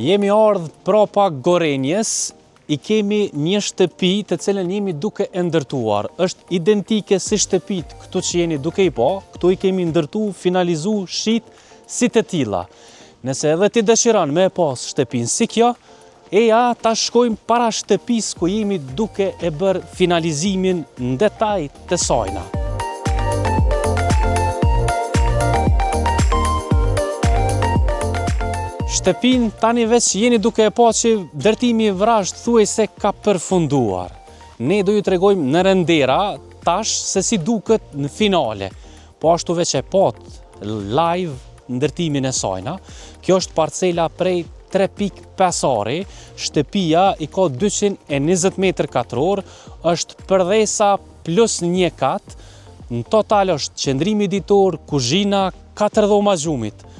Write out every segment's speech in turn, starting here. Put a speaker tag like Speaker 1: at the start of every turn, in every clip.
Speaker 1: Jemi ardhë prapa Gorenjes, i kemi një shtëpi të cilën jemi duke e ndërtuar. Është identike si shtëpit këtu që jeni duke i pa, këtu i kemi ndërtu, finalizu, shit, si të tilla. Nëse edhe ti dëshiron me e pas shtëpin si kjo, eja ta shkojmë para shtëpisë ku jemi duke e bërë finalizimin në detaj të sajna. Shtëpin tani veç jeni duke e pa që ndërtimi i vrazhd thuaj se ka përfunduar. Ne do ju tregojmë në rendera tash se si duket në finale. Po ashtu veç e pat live ndërtimin e sajna. Kjo është parcela prej 3.5 ari, shtëpia i ka 220 metër katror, është përdhesa plus një kat, në total është qëndrimi ditor, kuzhina, 4 dhoma gjumit.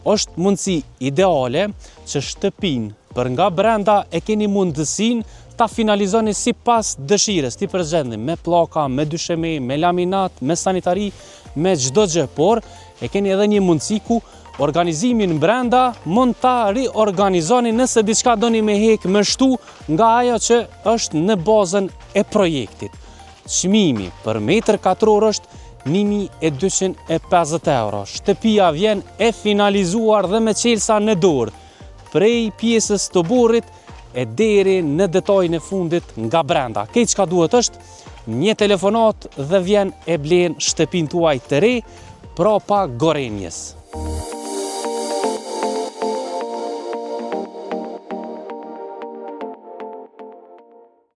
Speaker 1: Është mundësi ideale që shtëpin për nga brenda e keni mundësin ta finalizoni sipas dëshirës, ti përzgjidhni me pllaka, me dysheme, me laminat, me sanitari, me çdo gjë, por e keni edhe një mundësi ku organizimin brenda mund ta riorganizoni nëse diçka doni me hek me shtu nga ajo që është në bazën e projektit. Çmimi për metër katror është 1250 euro. Shtëpia vjen e finalizuar dhe me çelësa në dorë, prej pjesës të oborrit e deri në detajin e fundit nga brenda. Krejt çka duhet është një telefonat dhe vjen e blen shtëpin tuaj të re prapa Gorenjes.